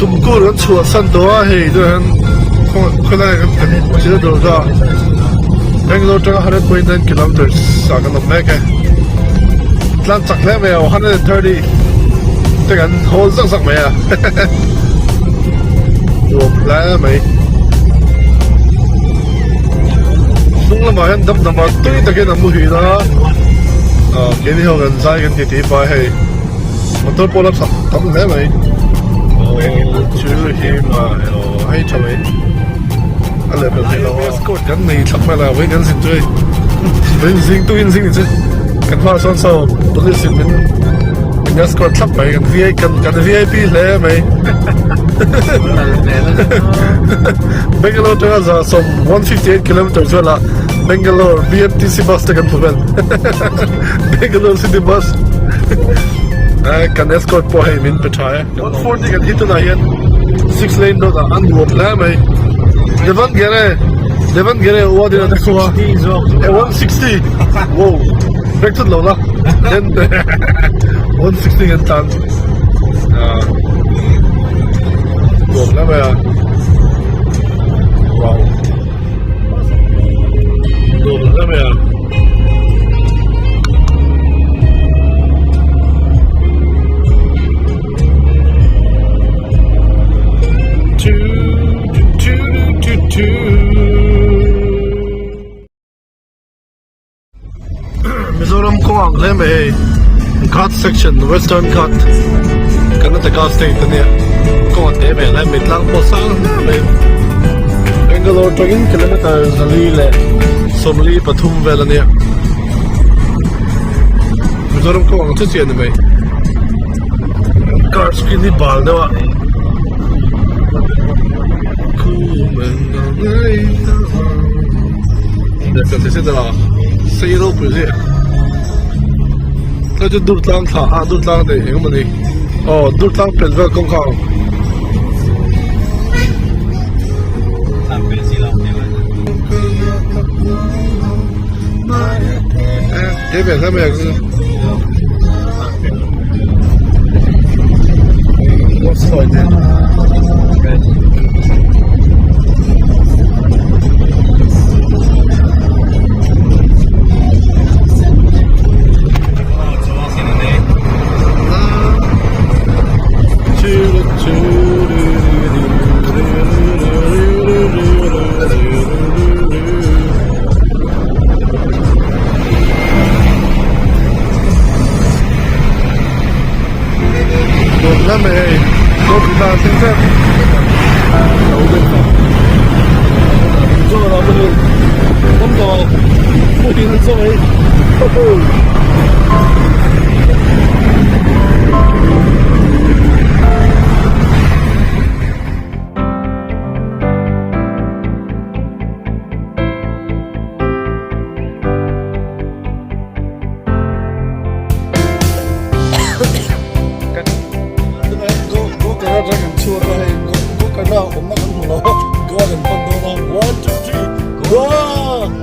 Tumkur kan chhuah san tawh a hei tunah hian khawilai ah kan chil dawr ta Bangalore atanga 100.9 kilometers ah kan awm mek e tlang chak hle mai a 130 te kan hawl zak zak mai a nuam hle mai hnung lamah hian dam dam a tui takin a muhil a keini ho kan zai kan titi pai hei. Motor pawh la chak tam hle mai chu hi hei tha mai a leh hmel theih lo a escort kan nei thlap mai la vawiin kan zin chu hei vawiin zing tukin zing ni chu kan hmaah sawn saw police in min min escort thlap mai kan vi kan kan vip hle mai Bangalore atanga za 158 kilometer chuan Bangalore BMTC bus te kan hmu vel. Bangalore city bus kan escort pawh hei min pe tha e 140 kan hit tunah hian 6 lane road ah a nuam hle mai Devangere Devangere ua din a te khua e 160 wow break thut lo la then 160 kan tlan nuam hle mai a wow nuam hle mai a Mizoram kawng ang hle mai hei Ghat section western Ghat Karnataka state ania kawng a te ve hle mai tlang pawh sang hle mai Bangalore tangin kilometer zali leh 43 vel ania Mizoram kawng ang chu chiah ni mai car screen hi bal deuh a sei ropui zia tlai chu dur tlang thla a dur tlang te eng emaw ni aw dur tlang pel vel kawng kha ang. Thế về sao mẹ What's like that? Nuam hle mai hei Goa thleng tep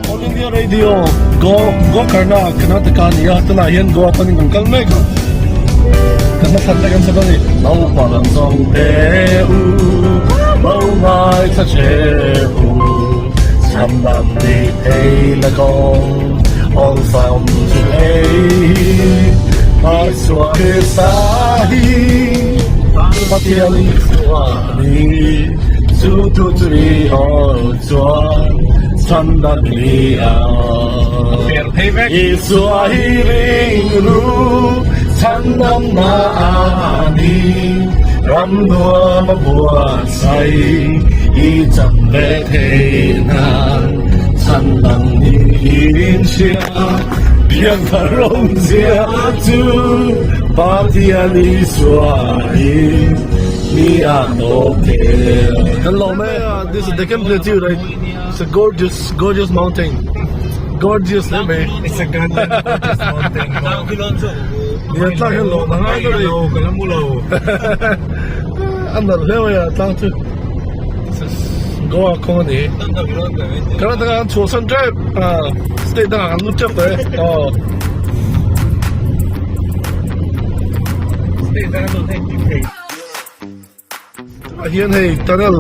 All India Radio Go Gokarna Karnataka a ni a tunah hian Goa panin kan kal mek a kan hma thlan te kan sawn a ni naupang zawng te u bo ngai thla che u cham lam ni thei la kawng awn sam chu ei Isua Krista hi Pathian Isua ni chu thu chu i haw chuan chhan dan ni a Isua hi ring ru chhan dam na a ni ram nuam a buatsaih i cham ve thei nan chhan dang ni in hria Piangthar awmzia chu Pathian Isua hi mi a tawp tel. Kan lawm e, this is Deccan Plateau right, it's a gorgeous gorgeous mountain, gorgeous hle mai. It's a gorgeous mountain. Nia tlang hian lawm a ngai ber a ni. Ka la mu lo. A nalh hle mai a tlang chu. Goa kawng a ni. Karnataka an chhuahsan tep state dangah an lut tep tawh e. Aw. State dang an lut hei. Ah hian hei tunnel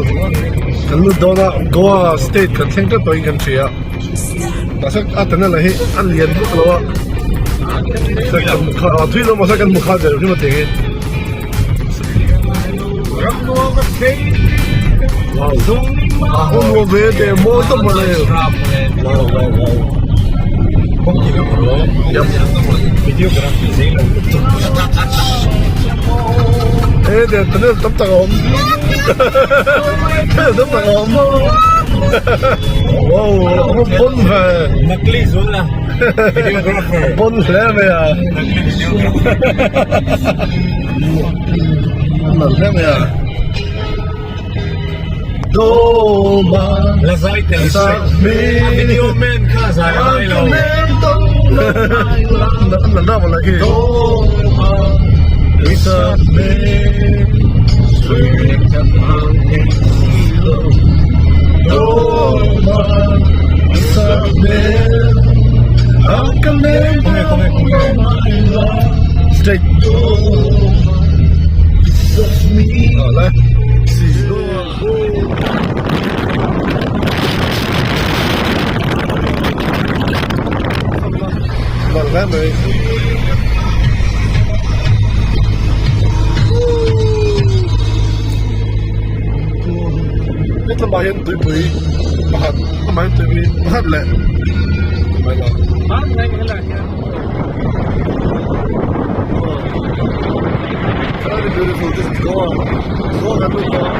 kan lut dawn a Goa state kan thleng tlat tawhin kan hria mahse a tunnel ah hi a lian vak lo a thui lo mahse kan hmu kha der hrim a tih hi wow a hun maw ve teh mawi tawp mawle wow wow wow yep e der tunnel tam tak a awm tunnel tam tak a awm wow a bon ve Nakli zula videographer bon hle mai a Nakli videographer nalh hle mai a Doma La zai tel se a video man kha zai a ngai lo Straight. 来。Nalh hle mai. Hetlama hian tuipui pakhat amah hian tuipui pakhat leh mai lo. Very beautiful this is Goa. Goa kan lut tawh a.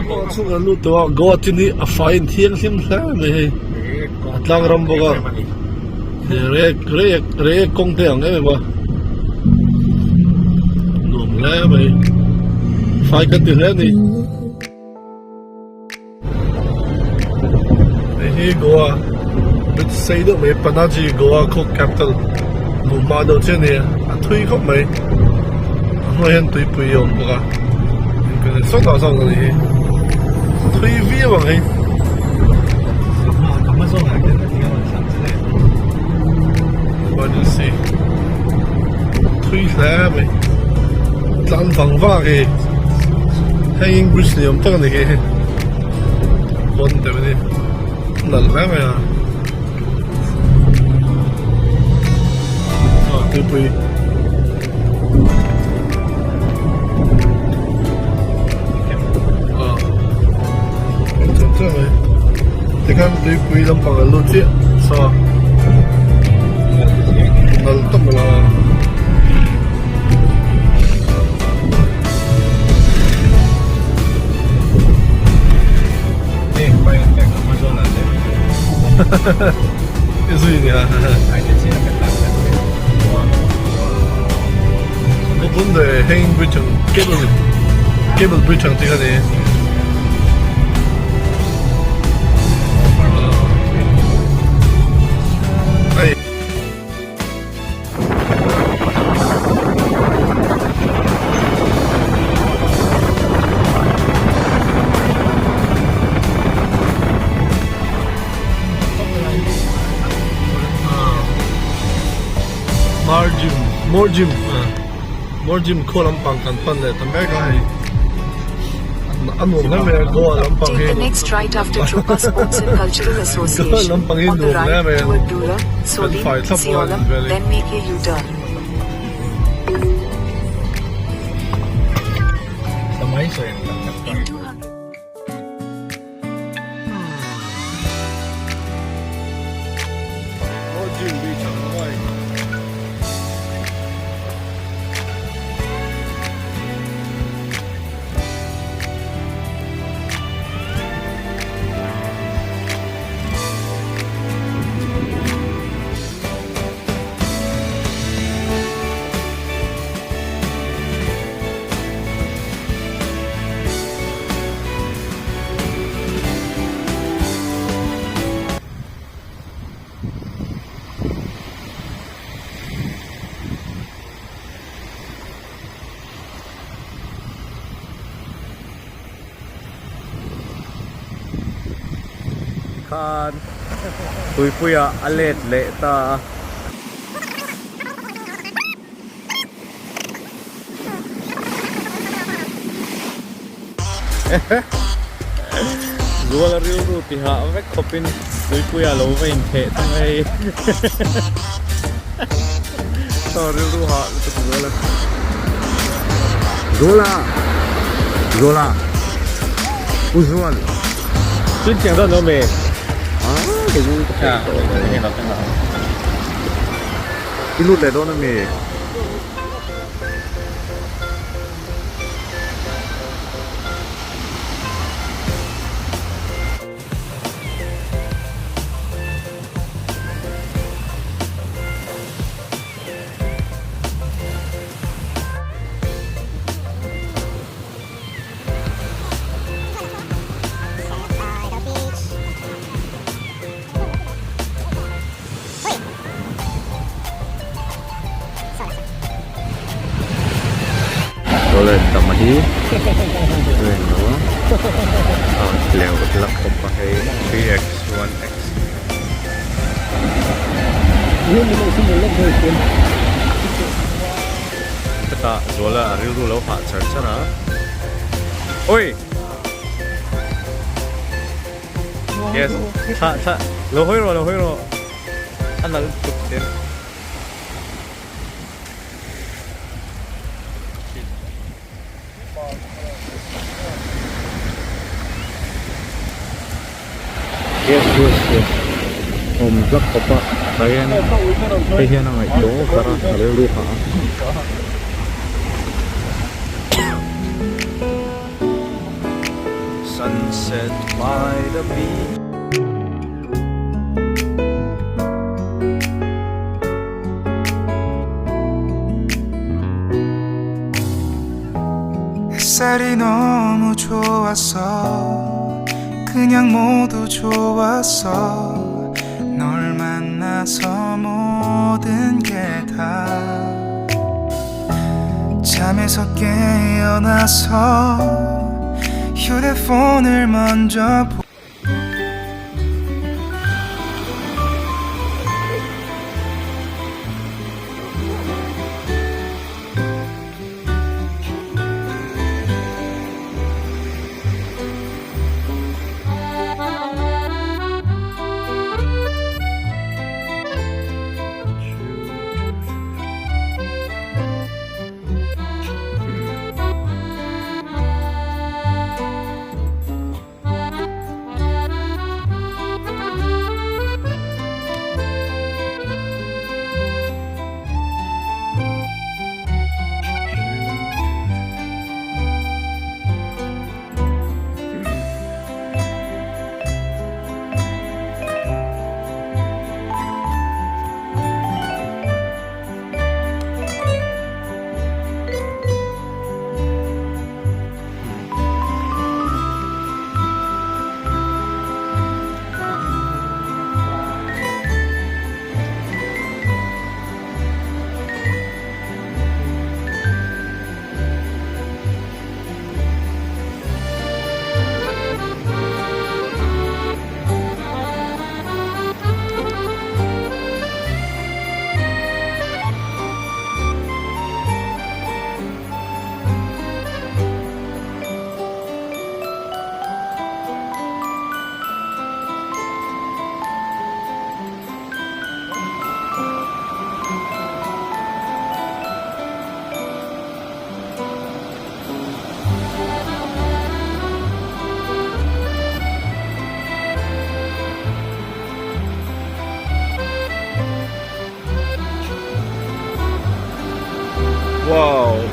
Goa chhung kan lut tawh a Goa chin hi a faiin thianghlim hle mai hei a tlang ram bawk a rek rek rek kawng te ang em em a nuam hle mai fai kan ti hle a ni. Hei hi Goa bridge sei deuh mai Panaji Goa khaw capital luh hma deuh chiah a ni a a thui khawp mai a hnuaiah hian tuipui a awm bawk a sawtah sawn a ni hi thui viau ang hei. Emergency thui hle mai tlan vang vang hi. Hanging bridge ni awm tak a ni hi pawn deuh a ni nalh hle mai a aw tuipui aw cham cham mai tikhan tuipui lampang an lut chiah saw nalh tawp mai a. Zui nia. Bun de hanging bridge ang cable cable bridge ang tih kha ni. Margim Morjim Morjim khaw lampang kan pan leh ta mek a hei a nuam hle mai a Goa lampang hi Take the next right after Tropa Sports and Cultural Goa Association lampang hi on the nuam hle right mai a toward Dura, kan Solim, fai thlap bawk a Siolam, ni vel hi. then make a U-turn. In 200. Morjim beach ang ngai. Tikhan tuipuiah a let leh ta a. Zual a rilru tihah vek khawpin tuipuia lo va intheh thung a hei. Saw rilru hah lutuk Zual a. Zuala! Zuala! U Zual! Chun chiang dawn lo me. Ah, kei chu ka theih tawh lo. I lut leh dawn ami? Awle tam a hi eng lo a tleu hlak khawp a hei 3x 1x Hetah Zuala a rilru lo hah char char a Oi! Yes thla thla lo hawi rawh lo hawi rawh a nalh tuk che. Yes yes yes awm hlak khawp a tah hian hei hian a ngaihtuah ber a a rilru hah a. Sunset by the beach. 햇살이 너무 좋았어 그냥 모두 좋았어 널 만나서 모든 게 다 잠에서 깨어나서 휴대폰을 먼저 보 Wow!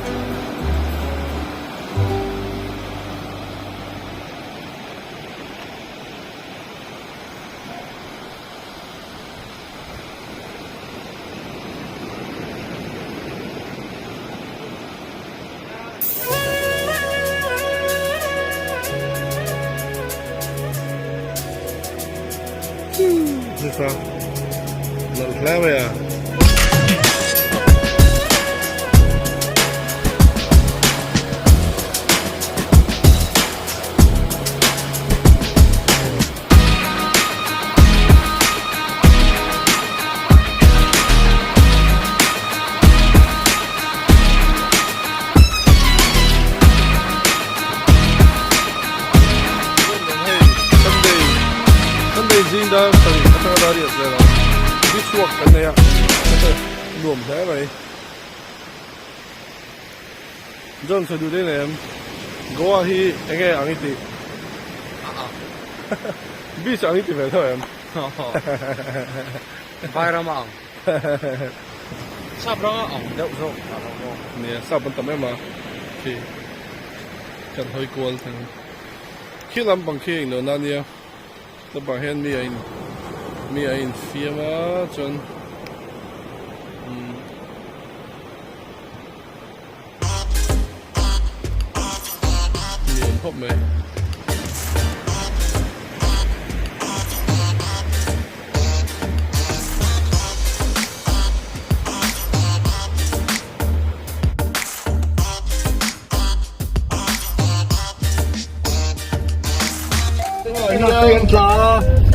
Nisa nalh hle mai a. chhuak kan nei a nuam hle mai John sawi duh daih em Goa hi enge ang i tih beach ang i ti ve tho em Vairam a ang Sap ranga ang deuh zawk a lo maw Nia sap an tam em a khi kan hawi kual thei ang khi lampang khi englo na nia Tlapah hian mi a in mi a infiam a chuan umm nuam khawp mai.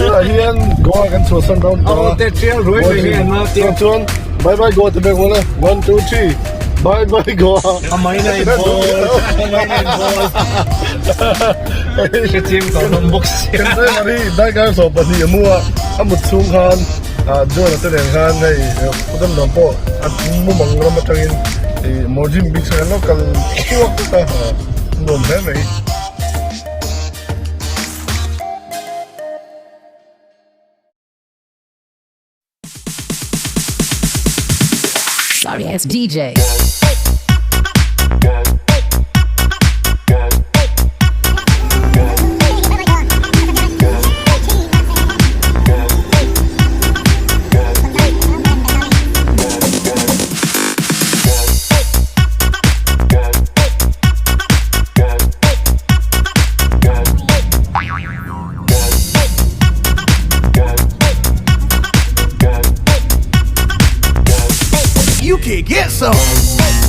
Tunah hian Goa kan chhuahsan dawn ta. Chuan bye bye Goa ti bek mawle. 1 2 3 Bye bye Goa. Kan driver hi darkar 22 a mu a, a mut chhung khan John a te nen khan hei kudam dang pawh a mumang ram atangin ih Morjim beach ah khan lo kal chhuak a nuam hle mai. Sorry ass DJ. You can get some.